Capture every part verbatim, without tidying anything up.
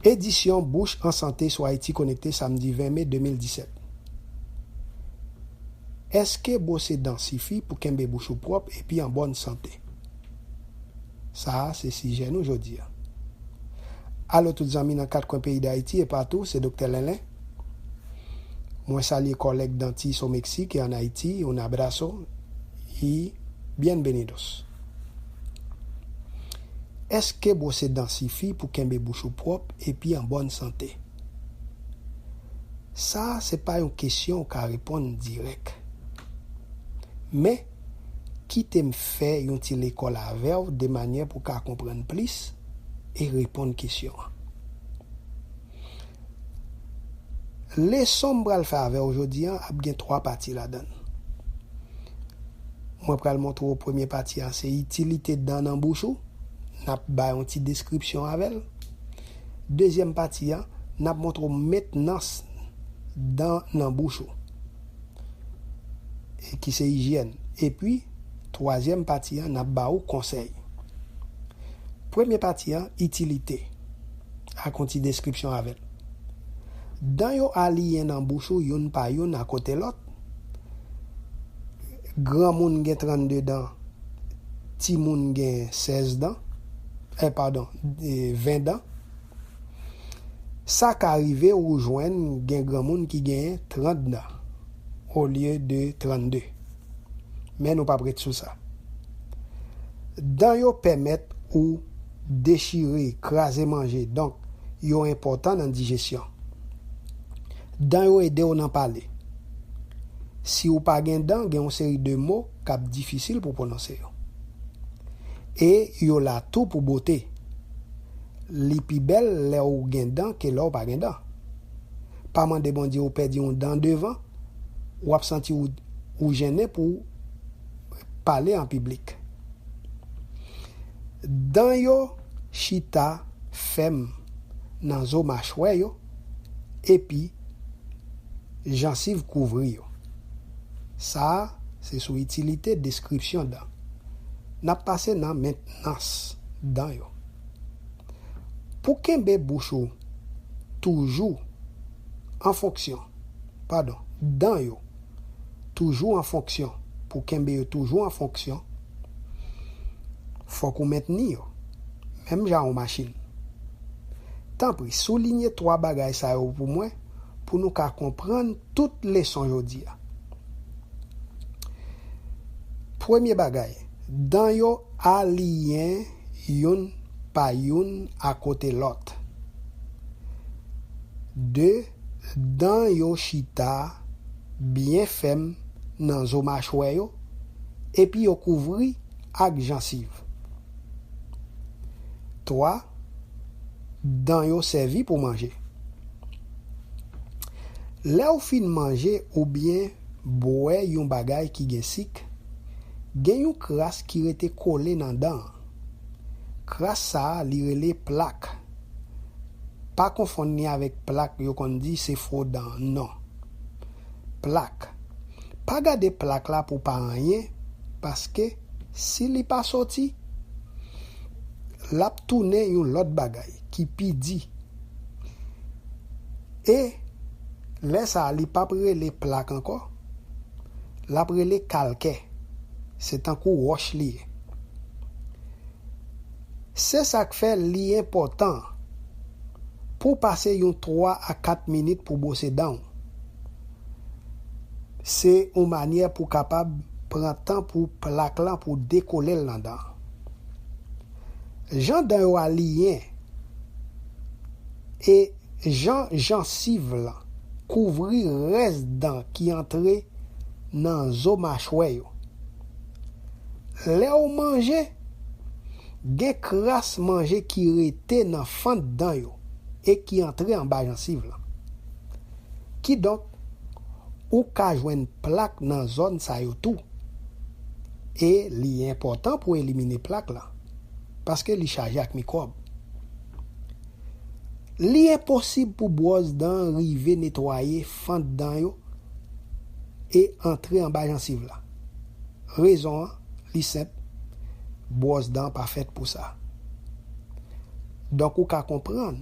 Edisyon Bouch an Sante sou Ayiti Konekte, samdi ven me de mil disèt. Èske bwose dan sifi pou kenbe bouch ou pwòp epi an bòn sante? Sa a se sijè nou jodi a. Alo tout zanmi nan kat kwen peyi Dayiti e patou, se Doktè Lenlen. Mwen salye kòlèg dantis o Meksik e ann Ayiti, un abrazo y bienvenidos. Èske bwose dan sifi pou kenbe bouch ou pwòp epi an bòn sante? Sa a se pa yon kesyon w ka reponn dirèk. Men, kite m fè yon ti lekòl avè w de manyè pou w ka konprann plis e reponn kesyon an. Leson m pral fè avè w jodi an ap gen twa pati ladan l. Mwen pral montre w premye pati an, se itilite dan nan bouch ou. N ap bay yon ti deskripsyon avè l. Dezyèm pati an, n ap montre w mentnans dan nan bouch ou, e ki se ijyèn. Epi, twazyèm pati an, n ap ba ou konsèy. Premye pati an, itilite, ak yon ti deskripsyon avè l. Dan yo aliyen nan bouch ou youn pa youn akote lòt. Granmoun gen trannde dan, timoun gen sèz dan, eh, padon, eh, ven dan. Sa ka rive ou jwenn gen granmoun ki genyen trant dan olye de trannde. Men nou p ap ret sou sa. Dan yo pèmèt ou dechire, kraze manje, donk yo enpòtan nan dijesyon. Dan yo ede w nan pale. Si w pa gen dan, gen yon seri de mo k ap difisil pou pwononse yo. E yo la tou pou bote. Li pi bèl lè w gen dan ke lè w pa gen dan. Pa mande Bondye ou pèdi yon dan devan, w ap santi w, ou jennen pou w pale an piblik. Dan yo chita fèm nan zo machwè yo, epi jansiv kouvri yo. Sa a, se sou itilite deskripsyon dan. N ap pase nan mentnans dan yo. Pou kenbe bouch ou toujou an fonksyon, padon, dan yo toujou an fonksyon, pou kenbe yo toujou an fonksyon, fòk ou mentni yo, menm jan yon machin. Tanpri, soulinye twa bagay sa yo pou mwen, pou nou ka konprann tout leson jodi a. Premye bagay, dan yo aliyen youn pa youn akote lòt. De, dan yo chita byen fèm nan zo machwè yo, epi yo kouvri ak jansiv. Twa, dan yo sèvi pou manje. Lè w fin manje oubyen bwè yon bagay ki gen sik, gen yon kras ki rete kole nan dan an. Kras sa a, li rele plak. Pa konfonn li avèk plak yo konn di se fo dan, non. Plak. Pa gade plak la pou pa anyen, paske si li pa soti, l ap tounen yon lòt bagay ki pi di. E lè sa a, li p ap rele plak ankò, l ap rele kalkè. Se tankou wòch li ye. Se sa k fè li enpòtan pou w pase yon twa a kat minit pou bwose dan w. Se yon manyè pou w kapab pran tan pou plak lan pou dekole l nan dan. Jan dan yo aliyen e jan jansiv lan kouvri rès dan ki antre nan zo machwè yo. Lè w manje, gen kras manje ki rete nan fant dan yo e ki antre anba jansiv lan. Kidonk, ou ka jwenn plak nan zòn sa yo tou. E li enpòtan pou elimine plak lan, paske li chaje ak mikwòb. Li enposib pou bwòs dan an rive netwaye fant dan yo e antre anba jansiv la. Rezon an, li senp, bwòs dan pa fèt pou sa. Donk, ou ka konprann,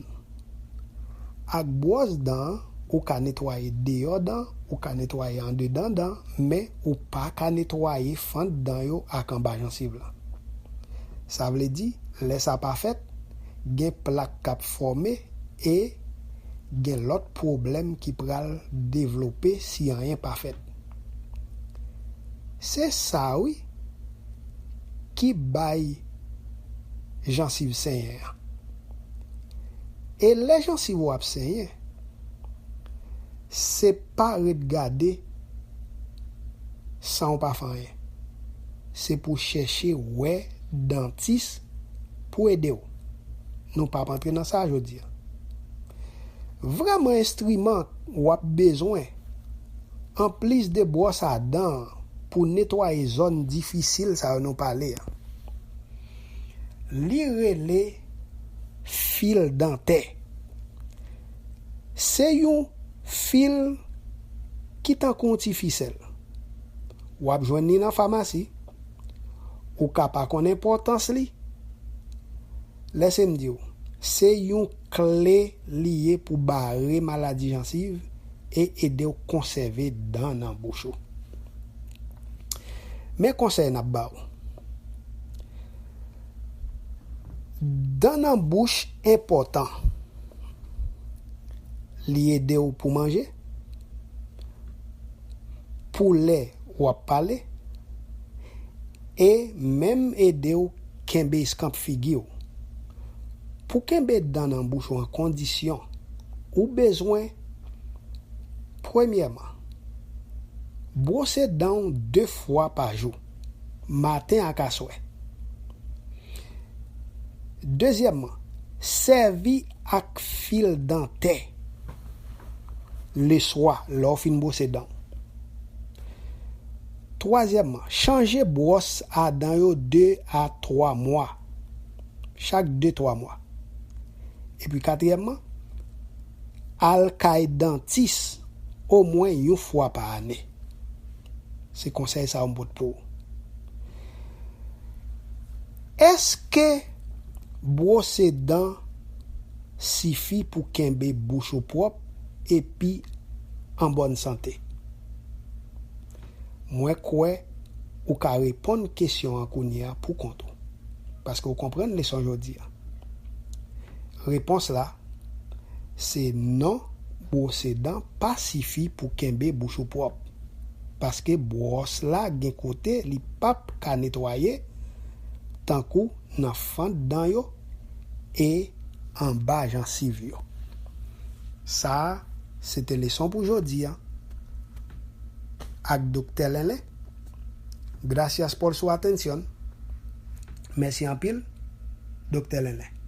Ak bwòs dan an, ou ka netwaye deyò dan, ou ka netwaye andedan dan, men ou pa ka netwaye fant dan yo ak anba jansiv lan. Sa vle di, lè sa pa fèt, gen plak k ap fòme e gen lòt pwoblèm ki pral devlope si anyen pa fèt. Se sa wi ki bay jansiv senyen an. E lè jansiv ou ap senyen, se pa ret gade san w pa fè anyen. Se pou w chèche wè dantis pou ede w. Nou p ap antre nan sa jodi a. Vrèman enstriman w ap bezwen, anplis de bwòs a dan an pou netwaye zòn difisil sa yo nou pale a, li rele fil dantè. Se yon fil ki tankou yon ti fisèl. W ap jwenn li nan famasi. Ou ka pa konn enpòtans li. Lèse m di w, se yon kle li ye pou bare maladi jansiv e ede w konsève dan nan bouch ou. Men konsèy n ap ba w. Dan nan bouch enpòtan. Li ede w pou manje, pou lè w ap pale, e menm ede w kenbe eskanp figi w. Pou kenbe dan nan bouch ou an kondisyon, ou bezwen, premyèman, bwose dan w de fwa pa jou, maten ak aswè. Dezyèmman, sèvi ak fil dantè leswa lè w fin bwose dan w. Twazyèmman, chanje bwòs a dan yo de a twa mwa, chak de twa mwa. Epi katriyèmman, al kay dantis omwen yon fwa pa ane. Se konsèy sa yo m pot pou ou. Èske bwose dan sifi pou kenbe bouch ou pwòp epi an bòn sante? Mwen kwè ou ka reponn kesyon an kounye a pou kont ou, paske w konprann leson jodi a. Repons la se non, bwose dan pa sifi pou kenbe bouch ou pwòp, paske bwòs la gen kote li p ap ka netwaye, tankou nan fant dan yo e anba jansiv yo. Sa a, se te leson pou jodi a ak Doktè Lenlen. Gracias por su atención. Mèsi anpil, Doktè Lenlen.